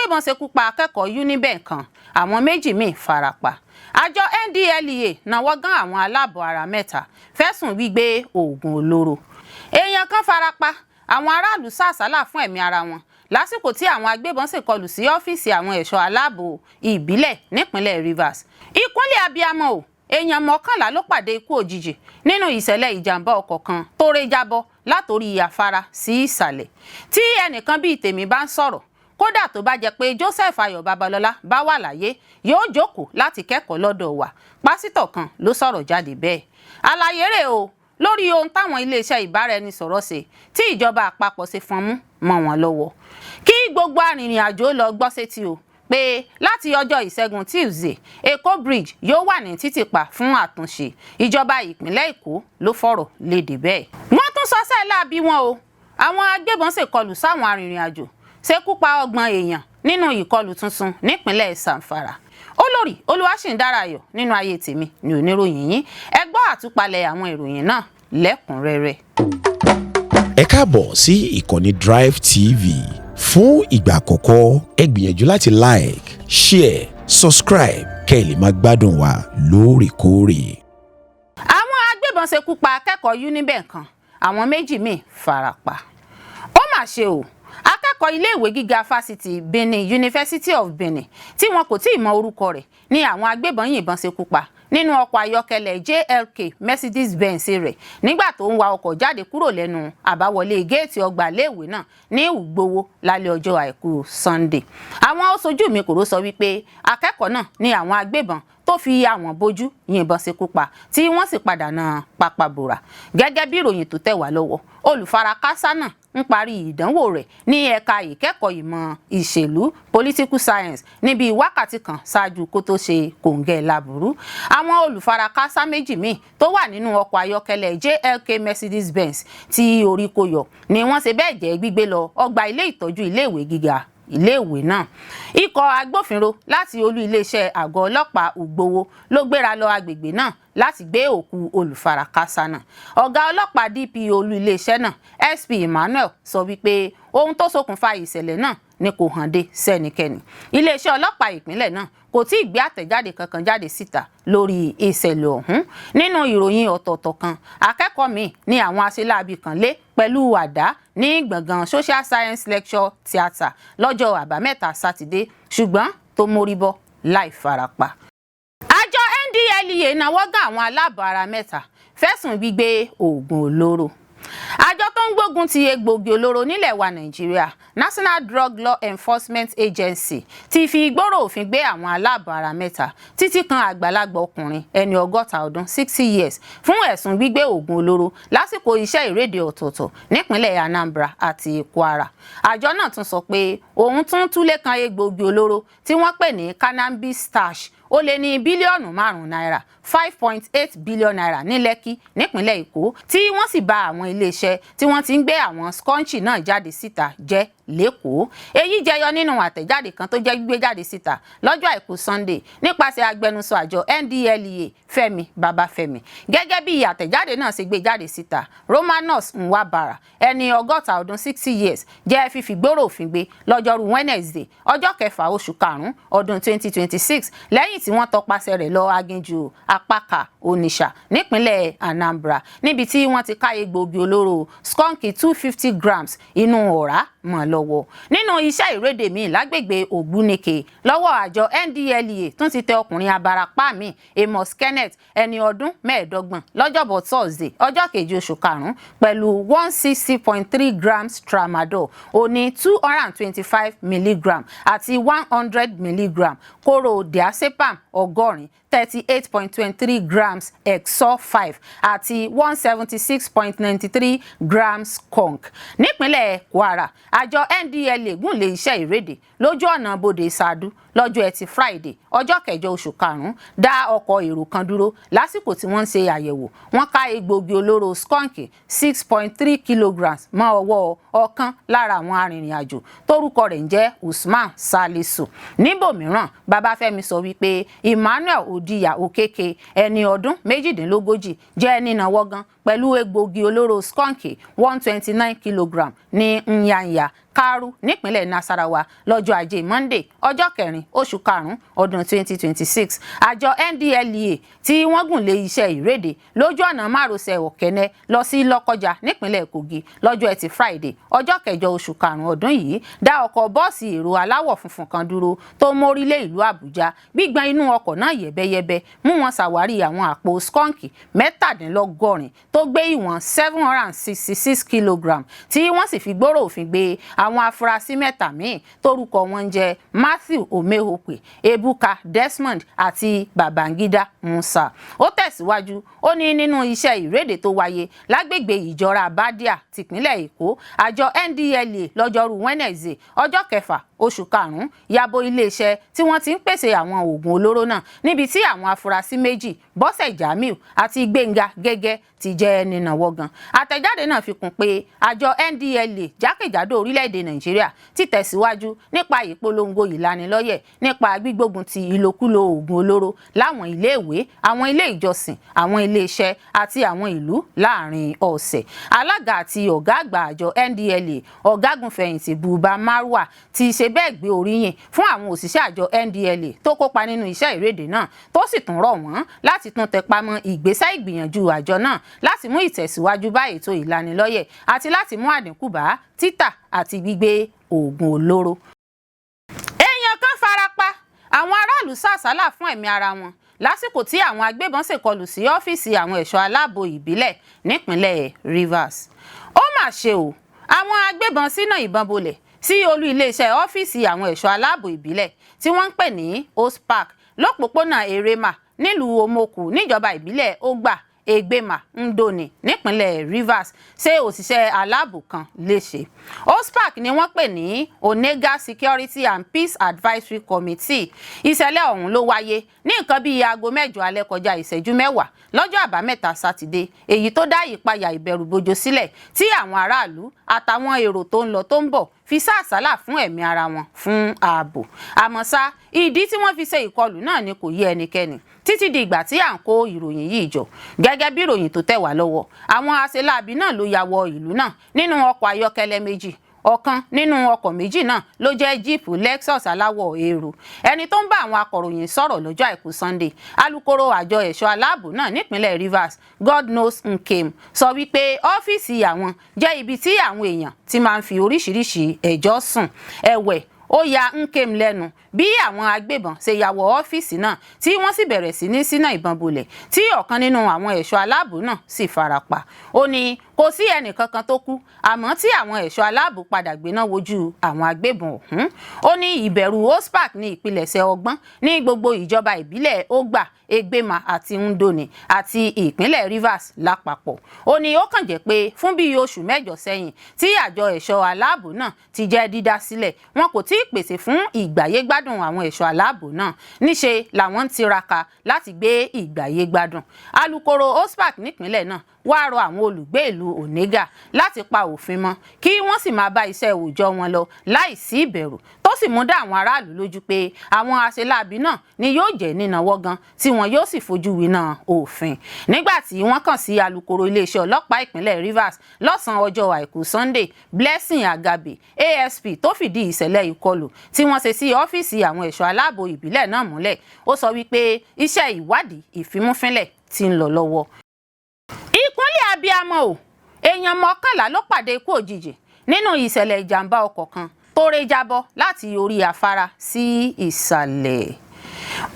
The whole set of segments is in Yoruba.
Agbébọn ṣekú pa akẹ́kọ̀ọ́ Uniben kan, àwọn méjì míì farapa. Àjọ NDLEA náwó gan àwọn aláàbọ̀ ara mẹ́ta fẹ̀sùn gbígbé oògùn olóró. Èèyàn kan farapa, àwọn aráàlú sá àsálà fún ẹ̀mí ara wọn lásìkò tí àwọn agbébọn ṣèkọlù sí ọ́fíìsì àwọn ẹ̀ṣọ́ aláàbò ìbílẹ̀ nípínlẹ̀ Rivers. Ìkúnlẹ̀ abiyamọ o, èèyàn 11 ló pàdé ikú òjijì nínú ìṣẹ̀lẹ̀ ìjàmbá ọkọ̀ kan tó ré jábọ́ látòrí afárá sí ìsàlẹ̀. Tí ẹnìkan bíi tèmi bá ń sọ̀rọ̀, kódà tó bá jẹ́ pé Joseph Ayọ̀ Babalọ́lá bá wà láyé, yóò jókòó láti kẹ́kọ̀ọ́ lọ́dọ̀ wa. Pásítọ̀ kan ló sọ̀rọ̀ jáde bẹ́ẹ̀. Àlàyé rẹ̀ o lórí ohun táwọn iléeṣẹ́ ìbáraẹnisọ̀rọ̀ ṣe tí ìjọba àpapọ̀ ṣe fọn mú mọ́ wọn lọ́wọ́. Kí gbogbo arìnrìn-àjò lọ gbọ́ sétí o pé láti ọjọ́ Ìṣẹ́gun Tuesday, Èkó Bridge yóò wà ní títìpa fún àtúnṣe. Ìjọba ìpínlẹ̀ Èkó ló fọ̀rọ̀ léde bẹ́ẹ̀. Wọ́n tún sọsẹ́ láabi wọn o. Àwọn agbébọn ṣèkọlù sáwọn arìnrìn-àjò, ṣekú pa 30 èèyàn nínú ìkọlù tuntun nípínlẹ̀ Zamfara. Olórí Olúwaṣìǹdárayọ̀ nínú ayé tèmi ní oníròyìn yín. Ẹ gbọ́ àtúpalẹ̀ àwọn ìròyìn náà lẹ́kùnrẹ́rẹ́. Ẹ káàbọ̀ sí ìkànnì Drive TV. Fún ìgbà àkọ́kọ́, ẹ gbìyànjú láti like, share, subscribe kẹ́ ẹ lè máa gbádùn wa lóòrèkóòrè. Àwọn agbébọn ṣekú pa akẹ́kọ̀ọ́ Uniben kan, àwọn méjì míì farapa. Ó mà ṣe o, akẹ́kọ̀ọ́ iléèwé gíga fásitì Benin, University of Benin, tí wọn kò tí ì mọ orúkọ rẹ̀ ní àwọn agbébọn yìnbọn ṣekú pa nínú ọkọ̀ ayọ́kẹ́lẹ́ JLK Mercedes Benz rẹ̀ nígbà tó ń wa ọkọ̀ jáde kúrò lẹ́nu àbáwọlé géètì ọgbà iléèwé náà ní Ugbowo lálẹ́ ọjọ́ Àìkú Sunday. Àwọn aṣojú mi kòró sọ wípé akẹ́kọ̀ọ́ náà ní àwọn agbébọn tó fi àwọn bójú yìnbọn ṣekú pa, tí wọ́n sì padà na pápá bora. Gẹ́gẹ́ bí ìròyìn tó tẹ̀ wá lọ́wọ́, olùfarakásá náà ń parí ìdánwò rẹ̀ ní ẹ̀ka ìkẹ́kọ̀ọ́ ìmọ̀ ìṣèlú, political science, níbi wákàtí kan ṣáájú kó tó ṣe kòǹgẹ́ láburú. Àwọn olùfarakásá méjì míì tó wà nínú ọkọ̀ ayọ́kẹ́lẹ́ JLK Mercedes Benz tí orí kò yọ ni wọ́n ṣe bẹ́ẹ̀ jẹ́ gbígbé lọ ọgbà ilé ìtọ́jú iléèwé gíga iléèwé náà. Ikọ̀ agbófinró láti olú iléeṣẹ́ àgọ́ ọlọ́pàá Ugbowo ló gbéra lọ agbègbè náà láti gbé òkú olùfarakásá náà. Ọ̀gá ọlọ́pàá DPO olú iléeṣẹ́ náà, SP Emmanuel, sọ wípé ohun tó ṣokùnfà ìṣẹ̀lẹ̀ náà ni kò hàn dé sẹ́nikẹ́ni. Iléeṣẹ́ ọlọ́pàá ìpínlẹ̀ náà kò tí ì gbé àtẹ̀jáde kankan jáde síta lórí ìṣẹ̀lẹ̀ ọ̀hún. Nínú ìròyìn ọ̀tọ̀ọ̀tọ̀ kan, akẹ́kọ̀ọ́ míì ní àwọn aṣeláàbí kan lé pẹ̀lú àdá ní gbọ̀ngàn Social Science Lecture Theatre lọ́jọ́ Àbámẹ́ta Sátidé, ṣùgbọ́n tó mórí bọ́ láì farapa. Àjọ NDLEA náwó gan àwọn aláàbọ̀ ara mẹ́ta fẹ̀sùn gbígbé oògùn olóró. Àjọ tó ń gbógun ti egbògi olóró nílẹ̀ wa Nàìjíríà, National Drug Law Enforcement Agency, ti fi gbòòrò òfin gbé àwọn aláàbọ̀ ara mẹ́ta, títí kan àgbàlagbà ọkùnrin ẹni 60 ọdún, 60 years, fún ẹ̀sùn gbígbé oògùn olóró lásìkò iṣẹ́ ìrédè ọ̀tọ̀ọ̀tọ̀ nípínlẹ̀ Anambra àti Kwara. Àjọ náà tún sọ pé òun tún túlé kan egbògi olóró tí wọ́n pè ní cannabis stash ó lé ní bílíọ̀nù 5 náírà, ₦5.8 billion, ní Lẹ́kì nípínlẹ̀ Èkó, tí wọ́n sì bà àwọn iléeṣẹ́ tí wọ́n ti ń gbé àwọn skọ́ńchì náà jáde síta jẹ́ l'Ékòó. Èyí jẹyọ nínú àtẹ̀jáde kan tó jẹ́ gbígbé jáde síta lọ́jọ́ Àìkú Sunday nípasẹ̀ agbẹnusọ àjọ NDLEA, Fẹ́mi Babáfẹ́mi. Gẹ́gẹ́ bí àtẹ̀jáde náà ṣe gbé jáde síta, Romanus Nwabara, ẹni 60 ọdún, 60 years, jẹ́ fífi gbòòrò òfin gbé lọ́jọ́rú Wednesday, ọjọ́ 6 oṣù 5 ọdún 2026, lẹ́yìn tí wọ́n tọpasẹ̀ rẹ̀ lọ aginjù Apaka, Onitsha nípínlẹ̀ Anambra, níbi tí wọ́n ti ká egbòogi olóró skunk 250 grams inú ọ̀rá mọ́ lọ́wọ́. Nínú iṣẹ́ ìrédè míì lágbègbè Ògbúnìkè, lọ́wọ́ àjọ NDLEA tún ti tẹ ọkùnrin abarapá míì, Amos Kenneth, ẹni ọdún 25, lọ́jọ́bọ̀ Thursday, ọjọ́ 7 oṣù 5, pẹ̀lú 160.3 grams tramadol oní 225 milligram àti 100 milligram, kóró diazepam 80, 38.23 grams Exor 5 àti 176.93 grams skunk. Nípínlẹ̀ Kwara, àjọ NDLEA gùn lé iṣẹ́ ìrédè lójú ọ̀nà Bòde Sàdú lọ́jọ́ Ẹtì Friday, ọjọ́ 8 oṣù 5, dá ọkọ̀ èrò kan dúró. Lásìkò tí wọ́n ń ṣe àyẹ̀wò, wọ́n ká egbòogi olóró skunk 6.3 kilograms mọ́ ọwọ́ ọ̀kan lára àwọn arìnrìn-àjò tórúkọ rẹ̀ ń jẹ́ Usman Salisu. Níbòmíràn, Babafẹ́mi sọ wípé Emmanuel Odiya Okeke, ẹni ọdún 38, jẹ́ nínáwó gan pẹ̀lú egbòogi olóró skunk 129 kilogram ní Nyanya. Karu nípínlẹ̀ Nasarawa lọ́jọ́ Ajé Monday, ọjọ́ 4 oṣù 5 ọdún 2026. Àjọ NDLEA tí wọ́n gùn lé iṣẹ́ ìréde lójú ọ̀nà márosẹ̀ Ọ̀kẹ́nẹ́ lọ sí Lọ́kọ́jà nípínlẹ̀ Kogi lọ́jọ́ Ẹtì Friday, ọjọ́ 8 oṣù 5 ọdún yìí, dá ọkọ̀ bọ́ọ̀sì èrò aláwọ̀ funfun kan dúró tó mórí lé ìlú Àbújá. Gbígbọn inú ọkọ̀ náà yẹ̀bẹ́yẹ́bẹ́ mú wọn ṣàwárí àwọn àpò skunk 87 tó gbé ìwọ̀n 766 kilogram, tí wọ́n sì fi gbóró òfin gbé àwọn afurasí mẹ́ta míì tórúkọ wọn ń jẹ́ Matthew Omehokwe, Ebuka Desmond àti Babangida Musa. Ó tẹ̀síwájú, ó ní nínú iṣẹ́ ìréde tó wáyé lágbègbè Ìjọra Badia tìpínlẹ̀ Èkó, àjọ NDLEA lọ́jọ́rú Wednesday, ọjọ́ 6 oṣù 5, yabo iléeṣẹ́ tí wọ́n ti ń pèsè àwọn oògùn olóró náà, níbi tí àwọn afurasí méjì, Bọ́sẹ̀ Jamiu àti Gbénga Gẹ́gẹ́, ti jẹ́ nínàwọ́ gan. Àtẹ̀jáde náà fi kún pé àjọ NDLEA jákèjádò orílẹ̀-èdè Nàìjíríà ti tẹ̀síwájú nípa ìpolongo ìlanilọ́yẹ̀ nípa gbígbógun ti ìlòkulò oògùn olóró láwọn iléèwé, àwọn ilé ìjọsìn, àwọn iléeṣẹ́ àti àwọn ìlú láàrin ọ̀sẹ̀. Alága àti ọ̀gá àgbà àjọ NDLEA, ọ̀gágun fẹ̀yìntì Buba Marwa, ti ṣe bẹ́ẹ̀ gbé oríyìn fún àwọn òṣìṣẹ́ àjọ NDLEA tó kópa nínú iṣẹ́ ìrédè náà, tó sì tún rọ̀ wọ́n láti tún tẹpá mọ́ ìgbésẹ̀ ìgbìyànjú àjọ náà láti mú ìtẹ̀síwájú bá ètò ìlanilọ́yẹ̀ àti láti mú àdínkù bá títà àti gbígbé oògùn olóró. Èèyàn kan farapa, àwọn aráàlú sàsálà fún ẹ̀mí ara wọn lásìkò tí àwọn agbébọn ṣèkọlù sí ọ́fíìsì àwọn ẹ̀ṣọ́ aláàbò ìbílẹ̀ nípínlẹ̀ Rivers. Ó mà ṣe o, àwọn agbébọn ṣínà ìbọn bolẹ̀ sí olú iléeṣẹ́ ọ́fíìsì àwọn ẹ̀ṣọ́ aláàbò ìbílẹ̀ tí wọ́n ń pè ní OSPAC lọ́pòpónà Erema nílùú Omoku, níjọba ìbílẹ̀ Ogba Egbema Ndoni nípínlẹ̀ Rivers, ṣe òṣìṣẹ́ aláàbò kan léṣe. OSPAC ni wọ́n pè ní Onega Security and Peace Advisory Committee. Ìṣẹ̀lẹ̀ ọ̀hún ló wáyé ní nǹkan bíi aago 8 alẹ́ kọjá ìṣẹ́jú 10 lọ́jọ́ Àbámẹ́ta Sátidé, èyí tó dá ìpayà ìbẹ̀rùbojo sílẹ̀ tí àwọn aráàlú àtàwọn èrò tó ń lọ tó ń bọ̀ fi sá àsálà fún ẹ̀mí ara wọn fún ààbò. Àmọ́ ṣá, ìdí tí wọ́n fi ṣe ìkọlù náà ni kò yé ẹnikẹ́ni títí di ìgbà tí à ń kó ìròyìn yìí jọ. Gẹ́gẹ́ bí ìròyìn tó tẹ̀ wá lọ́wọ́, àwọn aṣeláàbí náà ló ya wọ ìlú náà nínú ọkọ̀ ayọ́kẹ́lẹ́ méjì. Ọ̀kan nínú ọkọ̀ méjì náà ló jẹ́ jíìpù Lexus aláwọ̀ eérú. Ẹni tó ń bá àwọn akọ̀ròyìn sọ̀rọ̀ lọ́jọ́ Àìkú Sunday, alūkkóró àjọ ẹ̀ṣọ́ aláàbò náà nípínlẹ̀ Rivers, Godknows Nkem, sọ wípé ọ́fíìsì àwọn jẹ́ ibi tí àwọn èèyàn ti máa ń fi oríṣiríṣi ẹjọ́ sùn. Ẹ̀wẹ̀, ó ya Nkem lẹ́nu bí àwọn agbébọn ṣe ya wọ ọ́fíìsì náà, tí wọ́n sì bẹ̀rẹ̀ sí ní ṣínà ìbọn bolẹ̀, tí ọ̀kan nínú àwọn ẹ̀ṣọ́ aláàbò náà sì farapa. Ó ní kò sí ẹnìkankan tó kú, àmọ́ tí àwọn ẹ̀ṣọ́ aláàbò padà gbéná wojú àwọn agbébọn ọ̀hún. Ó ní ìbẹ̀rù OSPAC ní ìpilẹ̀ṣẹ̀ ọgbọ́n ní gbogbo ìjọba ìbílẹ̀ Ogba Egbema àti Ndoni àti ìpínlẹ̀ Rivers lápapọ̀. Ó ní ó kàn jẹ́ pé fún bíi oṣù 8 sẹ́yìn tí àjọ ẹ̀ṣọ́ aláàbò náà ti jẹ́ dídá sílẹ̀, wọn kò tí ì pèsè fún ìgbáyégbádùn àwọn ẹ̀ṣọ́ aláàbò náà. Níṣe làwọn ń tiraka láti gbé ìgbáyégbádùn. Alūkkóró OSPAC nípínlẹ̀ náà wáá rọ àwọn olùgbé ìlú Onega láti pa òfin mọ́, kí wọ́n sì máa bá iṣẹ́ òòjọ́ wọn lọ láì sí ìbẹ̀rù, tó sì mú dá àwọn aráàlú lójú pé àwọn aṣeláàbí náà ni yóò jẹ́ nínáwó gan, tí wọn yóò sì fojú winá òfin. Nígbà tí wọ́n kàn sí alūkkóró iléeṣẹ́ ọlọ́pàá ìpínlẹ̀ Rivers lọ́sàn-án ọjọ́ Àìkú Sunday, Blessing Agabe, ASP tó fìdí ìṣẹ̀lẹ̀ ìkọlù tí wọ́n ṣe sí ọ́fíìsì àwọn ẹ̀ṣọ́ aláàbò ìbílẹ̀ náà múlẹ̀, ó sọ wípé iṣẹ́ ìwádìí ìfimúfínlẹ̀ ti ń lọ lọ́wọ́. Ìkúnlẹ̀ abiyamọ o, èèyàn 11 ló pàdé ikú òjijì nínú ìṣẹ̀lẹ̀ ìjàmbá ọkọ̀ kan tó ré jábọ́ láti orí afárá sí ìsàlẹ̀.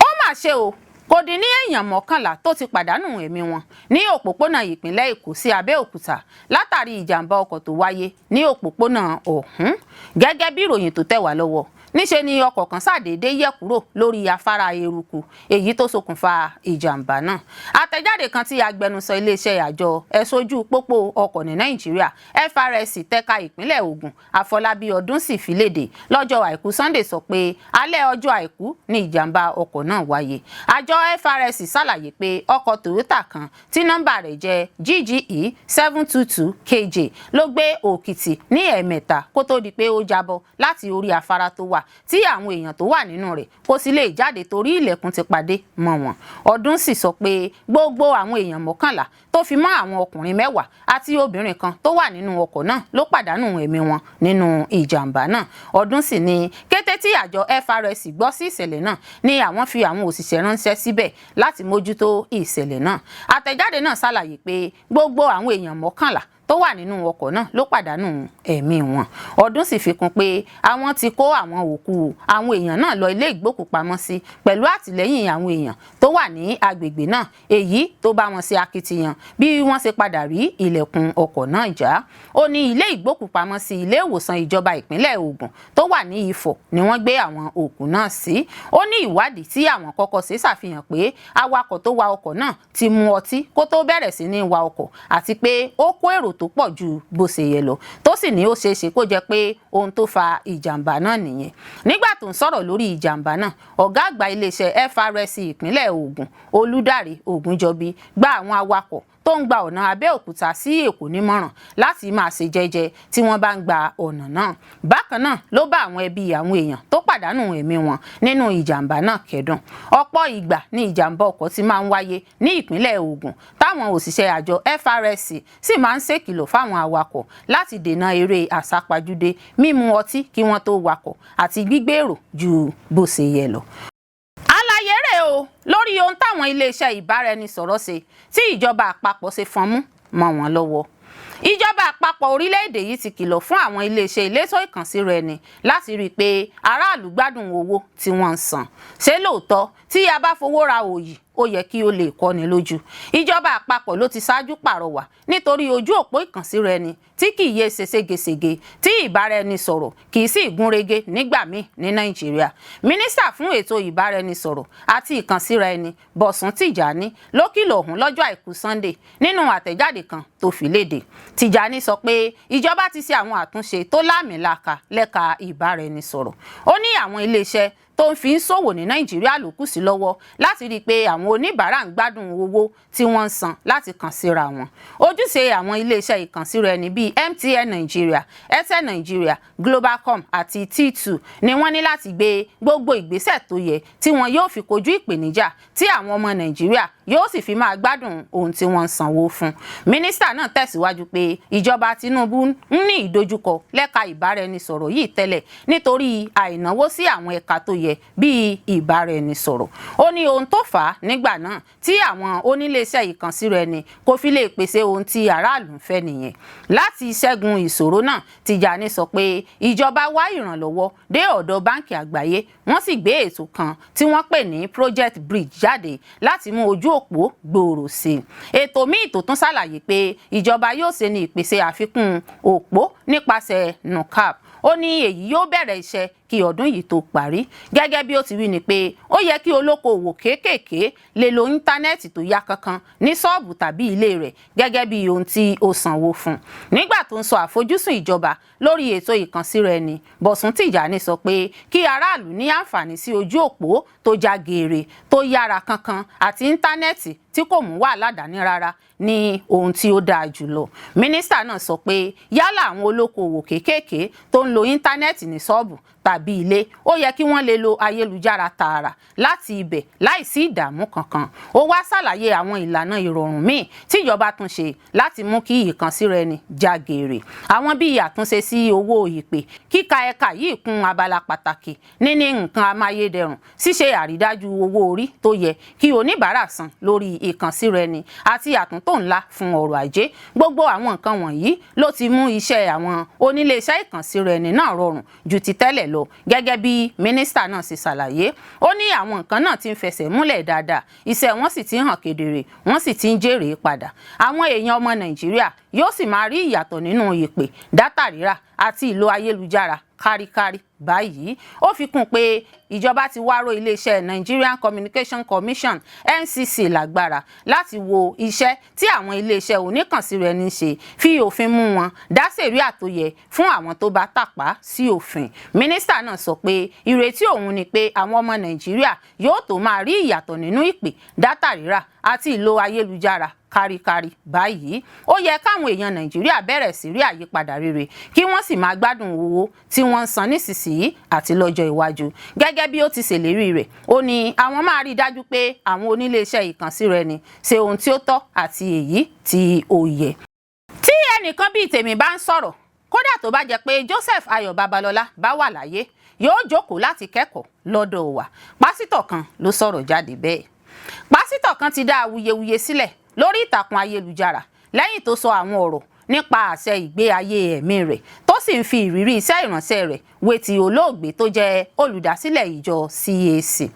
Ó mà ṣe o, kò dín ní èèyàn 11 tó ti pàdánù ẹ̀mí wọn ní òpópónà ìpínlẹ̀ Èkó sí Abẹ́òkúta látàrí ìjàmbá ọkọ̀ tó wáyé ní òpópónà ọ̀hún. Gẹ́gẹ́ bí ìròyìn tó tẹ̀ wá lọ́wọ́, níṣe ni ọkọ̀ kan ṣàdédé yẹ̀ kúrò lórí afárá eruku, èyí tó ṣokùnfà ìjàmbá náà. Àtẹ̀jáde kan tí agbẹnusọ iléeṣẹ́ àjọ ẹ̀ṣọ́ ojú pópó ọkọ̀ ní Nàìjíríà, FRSC, tẹ́ka ìpínlẹ̀ Ògùn, Àfọlábí Ọdúnsì, fi léde lọ́jọ́ Àìkú Sunday sọ pé alẹ́ ọjọ́ Àìkú ní ìjàmbá ọkọ̀ náà wáyé. Àjọ FRSC ṣàlàyé pé ọkọ̀ Toyota kan tí nọ́mbà rẹ̀ jẹ́ GGE 722 KJ ló gbé òkìtì ní ẹ̀ẹ̀mẹ́ta kó tó di pé ó jábọ́ láti orí afárá tó wà, tí àwọn èèyàn tó wà nínú rẹ̀ kò sì lè jáde torí ilẹ̀kùn ti padé mọ́ wọn. Ọdún sì sọ pé gbogbo àwọn èèyàn 11 tó fi mọ́ àwọn ọkùnrin 10 àti obìnrin kan tó wà nínú ọkọ̀ náà ló pàdánù ẹ̀mí wọn nínú ìjàmbá náà. Ọdún sì ni kété tí àjọ FRSC gbọ́ sí ìṣẹ̀lẹ̀ náà ni àwọn fi àwọn òṣìṣẹ́ ránṣẹ́ síbẹ̀ láti mójútó ìṣẹ̀lẹ̀ náà. Àtẹ̀jáde náà ṣàlàyé pé gbogbo àwọn èèyàn 11 tó wà nínú ọkọ̀ náà ló pàdánù ẹ̀mí wọn. Ọdún sì fi kún pé àwọn ti kó àwọn òkú àwọn èèyàn náà lọ ilé ìgbókùpamọ́sí pẹ̀lú àtìlẹ́yìn àwọn èèyàn tó wà ní agbègbè náà, èyí tó bá wọn ṣe akitiyan bí wọ́n ṣe padà rí ilẹ̀kùn ọkọ̀ náà já. Ó ní ilé ìgbókùpamọ́sí ilé ìwòsàn ìjọba ìpínlẹ̀ Ògùn tó wà ní Ifọ̀ ni wọ́n gbé àwọn òkú náà sí. Ó ní ìwádìí tí àwọn kọ́kọ́ ṣe ṣàfihàn pé awakọ̀ tó wa ọkọ̀ náà ti mu ọtí kó tó bẹ̀rẹ̀ sí ní wa ọkọ̀, àti pé ó kó èrò tó pọ̀ ju bó ṣe yẹ lọ, tó sì ní ó ṣeé ṣe kó jẹ́ pé ohun tó fa ìjàmbá náà nìyẹn. Nígbà tó ń sọ̀rọ̀ lórí ìjàmbá náà, ọ̀gá àgbà iléeṣẹ́ FRSC ìpínlẹ̀ Ògùn, Olùdarí Ògúnjọbí, gba àwọn awakọ̀ tó ń gba ọ̀nà Abẹ́òkúta sí Èkó nímọ̀ràn láti máa ṣe jẹ́jẹ́ tí wọ́n bá ń gba ọ̀nà náà. Bákan náà ló bá àwọn ẹbí àwọn èèyàn tó pàdánù ẹ̀mí wọn nínú ìjàmbá náà kẹ́dùn. Ọ̀pọ̀ ìgbà ní ìjàmbá ọkọ̀ ti máa ń wáyé ní ìpínlẹ̀ Ògùn, táwọn òṣìṣẹ́ àjọ FRSC sì máa ń ṣèkìlọ̀ fáwọn awakọ̀ láti dènà eré àsápajúdé, mímu ọtí kí wọ́n tó wakọ̀ àti gbígbé èrò ju bó ṣe yẹ lọ. Àlàyé rẹ̀ o lórí ohun táwọn iléeṣẹ́ ìbáraẹnisọ̀rọ̀ ṣe tí ìjọba àpapọ̀ ṣe fọ́nmú mọ́ wọn lọ́wọ́. Ìjọba àpapọ̀ orílẹ̀-èdè yìí ti kìlọ̀ fún àwọn iléeṣẹ́ elétò ìkànsíra ẹni láti rí i pé aráàlú gbádùn owó tí wọ́n ń san. Ṣé lóòótọ́, tí a bá fowó ra òòyì, ó yẹ kí ó lè kọ́ni lójú? Ìjọba àpapọ̀ ló ti ṣáájú pàrọwà nítorí ojú òpó ìkànsíra ẹni tí kì í yé ṣe ségesège, tí ìbáraẹnisọ̀rọ̀ kì í sì gúnrégé nígbà míì ní Nàìjíríà. Mínísítà fún ètò ìbáraẹnisọ̀rọ̀ àti ìkànsíra ẹni, Bọ̀sùn Tìjàní, ló kìlọ̀ ọ̀hún lọ́jọ́ Àìkú Sunday nínú àtẹ̀jáde kan tó fi léde. Tìjàní sọ pé ìjọba ti ṣe àwọn àtúnṣe tó láàmìlaka lẹ́ka ìbáraẹnisọ̀rọ̀. Ó ní àwọn iléeṣẹ́ tó ń fi ń ṣòwò ní Nàìjíríà ló kù sí lọ́wọ́ láti rí i pé àwọn oníbàárà ń gbádùn owó tí wọ́n ń san láti kàn síra wọn. Ojúṣe àwọn iléeṣẹ́ ìkànsíra ẹni bíi MTN Nigeria, Airtel Nigeria, Globacom àti T2 ni wọ́n ní láti gbé gbogbo ìgbésẹ̀ tó yẹ tí wọn yóò fi kojú ìpèníjà tí àwọn ọmọ Nàìjíríà yóò sì fi máa gbádùn ohun tí wọ́n ń sanwó fún. Mínísítà náà tẹ̀síwájú pé ìjọba Tinubu ń ní ìdojúkọ lẹ́ka ìbáraẹnisọ̀rọ̀ yìí tẹ́lẹ̀ nítorí àìnáwó sí àwọn ẹ̀ka tó yẹ bíi ìbáraẹnisọ̀rọ̀. Ó ní ohun tó fà á nígbà náà tí àwọn oníléeṣẹ́ ìkànsíra ẹni kò fi lè pèsè ohun tí aráàlú ń fẹ́ nìyẹn. Láti ṣẹ́gun ìṣòro náà, Tìjàní sọ pé ìjọba wá ìrànlọ́wọ́ dé ọ̀dọ̀ Báńkì Àgbáyé, wọ́n sì gbé ètò kan tí wọ́n pè ní Project Bridge jáde láti mú ojú òpó gbòòrò sí i. Ètò míì tó tún ṣàlàyé pé ìjọba yóò ṣe ní ìpèsè àfikún òpó nípasẹ̀ NUCAP. Ó ní èyí yóò bẹ̀rẹ̀ iṣẹ́ kí ọdún yìí tó parí. Gẹ́gẹ́ bí ó ti wí ni pé ó yẹ kí olókoòwò kéékèèké lè lo íńtánẹ́ẹ̀tì tó yá kankan ní ṣọ́ọ̀bù tàbí ilé rẹ̀ gẹ́gẹ́ bí ohun tí ó sanwó fún. Nígbà tó ń sọ àfojúsùn ìjọba lórí ètò ìkànsíra ẹni, Bọ̀sùn Tìjàní sọ pé kí aráàlú ní àǹfààní sí ojú òpó tó já geere, tó yára kankan àti íńtánẹ́ẹ̀tì tí kò mú wàhálà dání rárá ní ohun tí ó dáa jùlọ. Mínísítà náà sọ pé yálà àwọn olókoòwò kéékèèké tó ń lo íńtánẹ́ẹ̀tì ní ṣọ́ọ̀bù tàbí ilé, ó yẹ kí wọ́n lè lo ayélujára tààrà láti ibẹ̀ láìsí ìdààmú kankan. Ó wá ṣàlàyé àwọn ìlànà ìrọ̀rùn míì tíjọba tún ṣe láti mú kí ìkànsíra ẹni já geere, àwọn bíi àtúnṣe sí owó ìpè, kíka ẹ̀ka yìí kún abala pàtàkì níní nǹkan amáyédẹrùn, ṣíṣe àrídájú owó orí tó yẹ kí oníbàárà san lórí ìkànsíra ẹni àti àtúntò ńlá fún ọrọ̀ ajé. Gbogbo àwọn nǹkan wọ̀nyí ló ti mú iṣẹ́ àwọn oníléeṣẹ́ ìkànsíra ẹni náà rọrùn ju ti tẹ́lẹ̀ lọ, gẹ́gẹ́ bí mínísítà náà ṣe ṣàlàyé. Ó ní àwọn nǹkan náà ti ń fẹsẹ̀ múlẹ̀ dáadáa, iṣẹ́ wọn sì ti ń hàn kedere, wọ́n sì ti ń jèrè padà. Àwọn èèyàn ọmọ Nàìjíríà yóò sì máa rí ìyàtọ̀ nínú ìpè, dátà rírà àti ìlò ayélujára káríkárí báyìí. Ó fi kún pé ìjọba ti wá ró iléeṣẹ́ Nigerian Communication Commission, NCC, lágbára láti wo iṣẹ́ tí àwọn iléeṣẹ́ oníkànsíra ẹni ṣe, fi òfin mú wọn, dá sẹ̀ríà tó yẹ fún àwọn tó bá tàpá sí òfin. Mínísítà náà sọ pé ìrètí òun ni pé àwọn ọmọ Nàìjíríà yóò tó máa rí ìyàtọ̀ nínú ìpè, dátà rírà àti ìlò ayélujára káríkárí báyìí. Ó yẹ káwọn èèyàn Nàìjíríà bẹ̀rẹ̀ sí rí àyípadà rere, kí wọ́n sì máa gbádùn owó tí wọ́n ń san nísinsìnyí. nísinsìnyí àti lọ́jọ́ iwájú. Gẹ́gẹ́ bí ó ti ṣèlérí rẹ̀, ó ní àwọn máa rí i dájú pé àwọn oníléeṣẹ́ ìkànsíra ẹni ṣe ohun tí ó tọ́ àti èyí tí ó yẹ. Tí ẹnìkan bíi tèmi bá ń sọ̀rọ̀, kódà tó bá jẹ́ pé Joseph Ayọ̀ Babalọ́lá bá wà láyé, yóò jókòó láti kẹ́kọ̀ọ́ lọ́dọ̀ wa. Pásítọ̀ kan ló sọ̀rọ̀ jáde bẹ́ẹ̀. Pásítọ̀ kan ti dá awuyewuye sílẹ̀ lórí ìtàkùn ayélujára lẹ́yìn tó sọ àwọn ọ̀rọ̀ nípa àṣẹ ìgbé ayé ẹ̀mí rẹ̀, tó sì ń fi ìrírí iṣẹ́ ìránṣẹ́ rẹ̀ wé ti olóògbé tó jẹ́ olùdásílẹ̀ ìjọ CAC.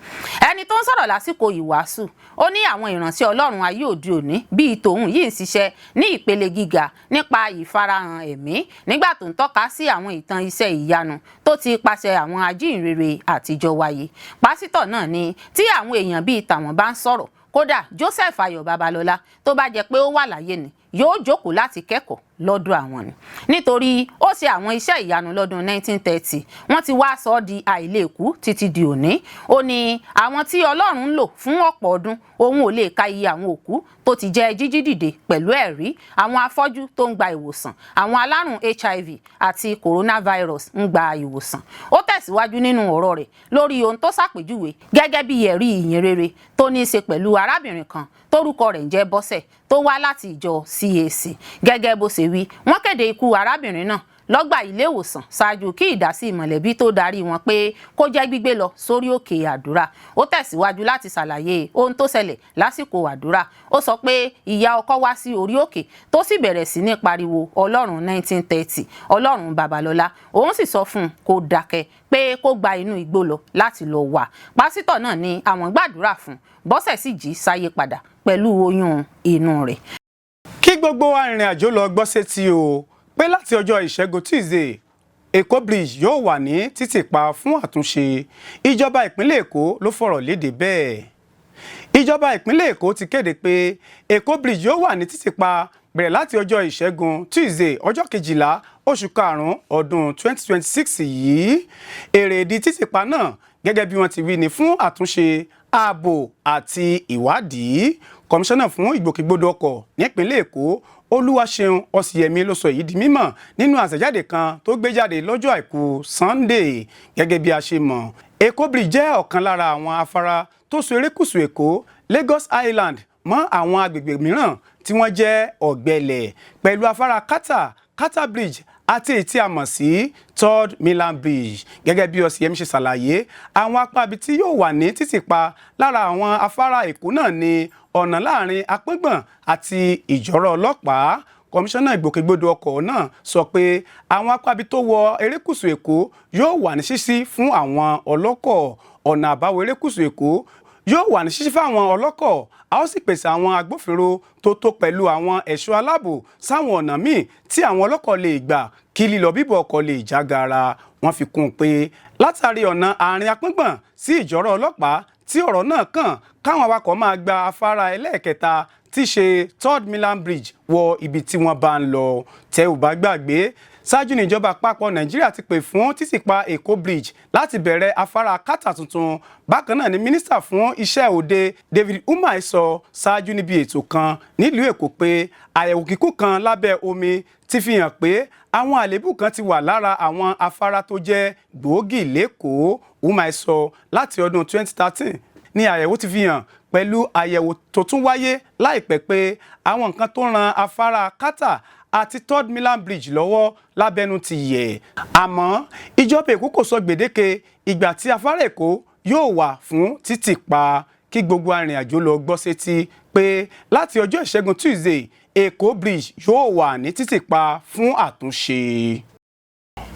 Ẹni tó ń sọ̀rọ̀ lásìkò ìwàásù, ó ní àwọn ìránṣẹ́ Ọlọ́run ayé òde òní bíi tòun yìí ń ṣiṣẹ́ ní ìpele gíga nípa ìfarahàn ẹ̀mí, nígbà tó ń tọ́ka sí àwọn ìtàn iṣẹ́ ìyanu tó ti pàṣẹ àwọn ajíhìnrere àtijọ́ wáyé. Pásítọ̀ náà ní tí àwọn èèyàn bíi tàwọn bá ń sọ̀rọ̀, kódà Joseph Ayọ̀ Babalọ́lá tó bá jẹ́ pé ó wà láyé ni, yóò jókòó láti kẹ́kọ̀ọ́ lọ́dọ̀ àwọn ni, nítorí ó ṣe àwọn iṣẹ́ ìyanu lọ́dún 1930, wọ́n ti wá sọ ọ́ di àìlèkú títí di òní. Ó ní àwọn tí Ọlọ́run ń lò fún ọ̀pọ̀ ọdún, òun ò lè ka iye àwọn òkú tó ti jẹ́ jíjí dìde pẹ̀lú ẹ̀rí, àwọn afọ́jú tó ń gba ìwòsàn, àwọn alárùn HIV àti coronavirus ń gba ìwòsàn. Ó tẹ̀síwájú nínú ọ̀rọ̀ rẹ̀ lórí ohun tó ṣàpèjúwe gẹ́gẹ́ bí ẹ̀rí ìyìn rere tó ní í ṣe pẹ̀lú arábìnrin kan tórúkọ rẹ̀ ń jẹ́ Bọ́sẹ̀, tó wá láti ìjọ CAC. Gẹ́gẹ́ bó ṣe wí, wọ́n kéde ikú arábìnrin náà lọ́gbà ilé ìwòsàn ṣáájú kí ìdásí mọ̀lẹ́bí tó darí wọn pé kó jẹ́ gbígbé lọ sórí òkè àdúrà. Ó tẹ̀síwájú láti ṣàlàyé ohun tó ṣẹlẹ̀ lásìkò àdúrà. Ó sọ pé ìyá ọkọ wá sí orí òkè, tó sì bẹ̀rẹ̀ sí ní pariwo, "Ọlọ́run 1930, Ọlọ́run Babalọ́lá." Òun sì sọ fún un kó dákẹ́, pé kó gba inú igbó lọ láti lọ wà. Pásítọ̀ náà ní àwọn gbàdúrà fún Bọ́sẹ̀, sì jí sáyé padà pẹ̀lú oyún inú rẹ̀. Kí gbogbo arìnrìn-àjò lọ gbọ́ sétí o pé láti ọjọ́ Ìṣẹ́gun Tuesday, Èkó Bridge yóò wà ní títì pa fún àtúnṣe. Ìjọba ìpínlẹ̀ Èkó ló fọ̀rọ̀ léde bẹ́ẹ̀. Ìjọba ìpínlẹ̀ Èkó ti kéde pé Èkó Bridge yóò wà ní títì pa bẹ̀rẹ̀ láti ọjọ́ Ìṣẹ́gun Tuesday, ọjọ́ 12 oṣù karùn-ún ọdún 2026 yìí. Èrèdí títì pa náà, gẹ́gẹ́ bí wọ́n ti wí, ní fún àtúnṣe, ààbò àti ìwádìí. Kọmíṣánná fún ìgbòkègbodò ọkọ̀ nípínlẹ̀ Èkó, Olúwaṣeun Ọ̀sìyẹmí, ló sọ èyí di mímọ̀ nínú àtẹ̀jáde kan tó gbé jáde lọ́jọ́ Àìkú Sunday. Gẹ́gẹ́ bí a ṣe mọ̀, Èkó Bridge jẹ́ ọ̀kan lára àwọn afárá tó so erékùṣù Èkó, Lagos Island, mọ́ àwọn agbègbè mìíràn tí wọ́n jẹ́ ọ̀gbẹlẹ̀, pẹ̀lú afárá Carter, Carter Bridge àti èyí tí a mọ̀ sí Third Mainland Bridge. Gẹ́gẹ́ bí Ọ̀sìyẹmí ṣe ṣàlàyé, àwọn apá ibi tí yóò wà ní títì pa lára àwọn afárá Èkó náà ní ọ̀nà láàrin Apẹ́gbọ̀n àti Ìjọ̀rọ̀ Ọlọ́pàá. Kọmíṣánná ìgbòkègbodò ọkọ̀ náà sọ pé àwọn apá ibi tó wọ erékùṣù Èkó yóò wà ní ṣíṣí fún àwọn ọlọ́kọ̀. Ọ̀nà àbáwọ erékùṣù Èkó yóò wà ní ṣíṣí fáwọn ọlọ́kọ̀. A ó sì pèsè àwọn agbófinró tó tó pẹ̀lú àwọn ẹ̀ṣọ́ aláàbò sáwọn ọ̀nà míì tí àwọn ọlọ́kọ̀ lè gbà, kí lílọ bíbọ̀ ọkọ̀ lè jágara. Wọ́n fi kún un pé látàrí ọ̀nà àárín Apẹ́gbọ̀n sí Ìjọ̀rọ̀ Ọlọ́pàá tí ọ̀rọ̀ náà kàn, káwọn awakọ̀ máa gba afárá ẹlẹ́ẹ̀kẹta tí í ṣe Third Mainland Bridge wọ ibi tí wọ́n bá ń lọ. Tẹ́ ò bá gbàgbé, ṣáájú ní ìjọba àpapọ̀ Nàìjíríà ti pè fún títìpa Èkó Bridge láti bẹ̀rẹ̀ afárá Carter tuntun. Bákan náà ni mínísítà fún iṣẹ́ òde, David Umahi, sọ ṣáájú níbi ètò kan nílùú Èkó pé àyẹ̀wò kíkún kan lábẹ́ omi ti fi hàn pé àwọn àléébù kan ti wà lára àwọn afárá tó jẹ́ gbòógì l'Ékòó. Umahi sọ láti ọdún 2013 ní àyẹ̀wò ti fi hàn, pẹ̀lú àyẹ̀wò tó tún wáyé láìpẹ́, pé àwọn nǹkan tó ran afárá Carter àti Third Mainland Bridge lọ́wọ́ lábẹ́nu ti yẹ̀. Àmọ́ ìjọba Èkó kò sọ gbèdéke ìgbà tí afárá Èkó yóò wà fún títì pa. Kí gbogbo arìnrìnàjò lọ gbọ́ sétí pé láti ọjọ́ Ìṣẹ́gun Tuesday, Èkó Bridge yóò wà ní títì pa fún àtúnṣe.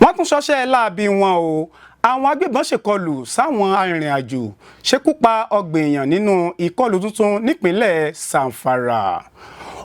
Wọ́n tún ṣọṣẹ́ láabi wọn o. Àwọn agbébọn ṣèkọlù sáwọn arìnrìn-àjò, ṣekú pa 30 èèyàn nínú ìkọlù tuntun nípínlẹ̀ Zamfara.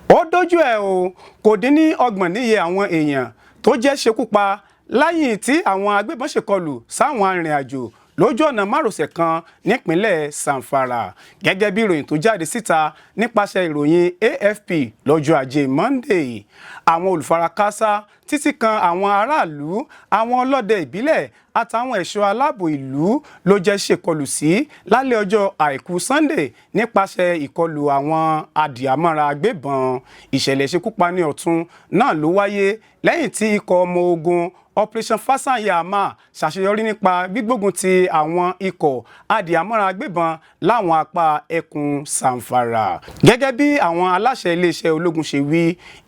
Ó dójú ẹ̀ o, kò dín ní 30 níye àwọn èèyàn tó jẹ́ ṣekú pa lẹ́yìn tí àwọn agbébọn ṣèkọlù sáwọn arìnrìn-àjò lójú ọ̀nà márosẹ̀ kan nípínlẹ̀ Zamfara, gẹ́gẹ́ bí ìròyìn tó jáde síta nípasẹ̀ ìròyìn AFP lọ́jọ́ Ajé Monday. Àwọn olùfarakásá, títí kan àwọn aráàlú, àwọn ọlọ́dẹ ìbílẹ̀. Àtàwọn ẹ̀ṣọ́ aláàbò ìlú ló jẹ́ ṣèkọlù sí lálẹ́ ọjọ́ Àìkú Sunday nípasẹ̀ ìkọlù àwọn adìámọ́ra agbébọn. Ìṣẹ̀lẹ̀ ìṣekúpani ọ̀tún náà ló wáyé lẹ́yìn tí ikọ̀ ọmọ ogun Operation Fasan Yamma ṣàṣeyọrí nípa gbígbógun ti àwọn ikọ̀ adìámọ́ra agbébọn láwọn apá ẹkùn Zamfara. Gẹ́gẹ́ bí àwọn aláṣẹ iléeṣẹ́ ológun ṣe wí,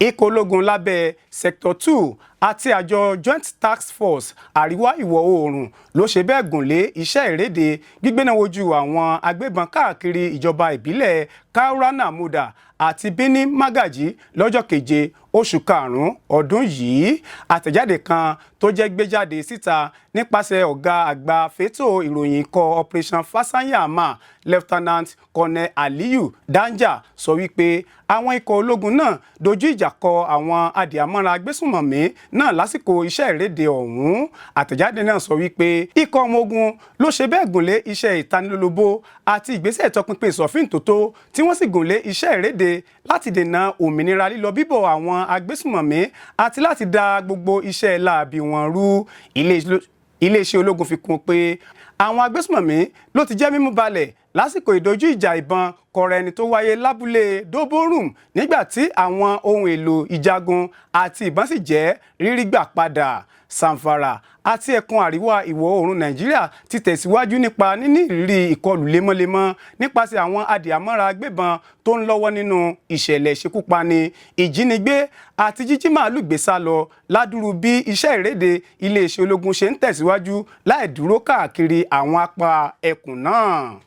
ikọ̀ ológun lábẹ́ Sector 2 àti àjọ Joint Task Force Àríwá Ìwọ̀ Oòrùn ló ṣe bẹ́ẹ̀ gùn lé iṣẹ́ ìréde gbígbéná wojú àwọn agbébọn káàkiri ìjọba ìbílẹ̀ Kaura Namoda àti Birnin Magaji lọ́jọ́ 7 oṣù 5 ọdún yìí. Àtẹ̀jáde kan tó jẹ́ gbé jáde síta nípasẹ̀ ọ̀gá àgbà fétò ìròyìn ikọ̀ Operation Fasan Yamma, Lieutenant Colonel Aliyu Danja, sọ wípé àwọn ikọ̀ ológun náà dojú ìjà kọ àwọn adìámọ́ra agbésùnmọ̀mí náà lásìkò iṣẹ́ ìréde ọ̀hún. Àtẹ̀jáde náà sọ wípé ikọ̀ ọmọ ogun ló ṣe bẹ́ẹ̀ gùnlé iṣẹ́ ìtanilólobó àti ìgbésẹ̀ ìtọpinpin ìsọ̀fín-tótó, tí wọ́n sì gùnlé iṣẹ́ ìréde láti dènà òmìnira lílọ bíbọ̀ àwọn agbésùnmọ̀mí àti láti da gbogbo iṣẹ́ láabi wọn rú. Iléeṣẹ́ ológun fi kún pé àwọn agbésùnmọ̀mí ló ti jẹ́ mímú balẹ̀ lásìkò ìdojú ìjà ìbọn kọra ẹni tó wáyé lábúlé Doborum, nígbà tí àwọn ohun èlò ìjagun àti ìbọn sì jẹ́ rírí gbà padà. Zamfara àti ẹkùn àríwá ìwọ̀ oòrùn Nàìjíríà ti tẹ̀síwájú nípa níní ìrírí ìkọlù lemọ́lemọ́ nípasẹ̀ àwọn adìámọ́ra agbébọn tó ń lọ́wọ́ nínú ìṣẹ̀lẹ̀ ìṣekúpani, ìjínigbé àti jíjí màálù gbé sá lọ, ládùrú bí iṣẹ́ ìréde iléeṣẹ́ ológun ṣe ń tẹ̀síwájú láì dúró káàkiri àwọn apá ẹkùn náà.